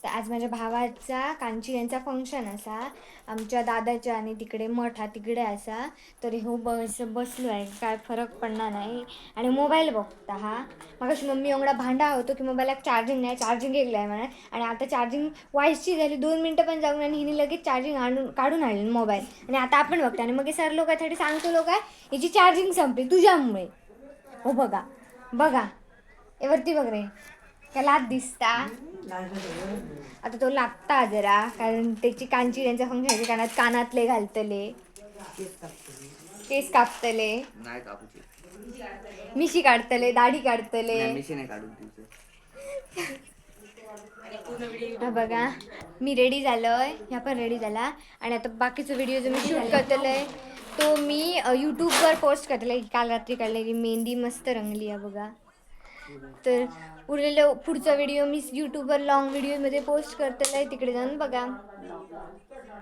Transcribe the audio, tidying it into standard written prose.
तर आज माझ्या भावाचा कांची यांचा फंक्शन असा आमच्या दादाच्या आणि तिकडे मठ हा तिकडे असा. तर हो बसलो आहे, काय फरक पडणार नाही. आणि मोबाईल बघता हा. मगाशी मम्मी एवढा भांडा होतो की मोबाईलाक चार्जिंग नाही, चार्जिंग गेलं आहे म्हणा. आणि आता चार्जिंग वायची झाली, 2 मिनटं पण जाऊन आणि हिने लगेच चार्जिंग आणून काढून आणली मोबाईल. आणि आता आपण बघतो आणि मग सर लोक थोडी सांगतो लोक याची चार्जिंग संपली तुझ्यामुळे. हो बघा बघा, ए वरती बघ रे, त्याला लाथ दिसता. आता तो लागता जरा, कारण त्याची कांची त्यांच्या फंक्शन कानात कानातले घालतले, केस कापतले. नाही कापूची. मिशी काढतले, दाढी काढतले. नाही, मिशी नाही काढून तुझं. हा बघा, मी रेडी झालोय, ह्या पण रेडी झाला. आणि आता बाकीचा व्हिडिओ जो मी शूट करतलय तो मी यूट्यूबवर पोस्ट करतले. काल रात्री काढलेली मेहंदी मस्त रंगली आहे बघा. तर उरलेलं पुढचा व्हिडिओ मी यूट्यूबवर लॉंग व्हिडिओमध्ये पोस्ट करतलय, तिकडे जाऊन बघा.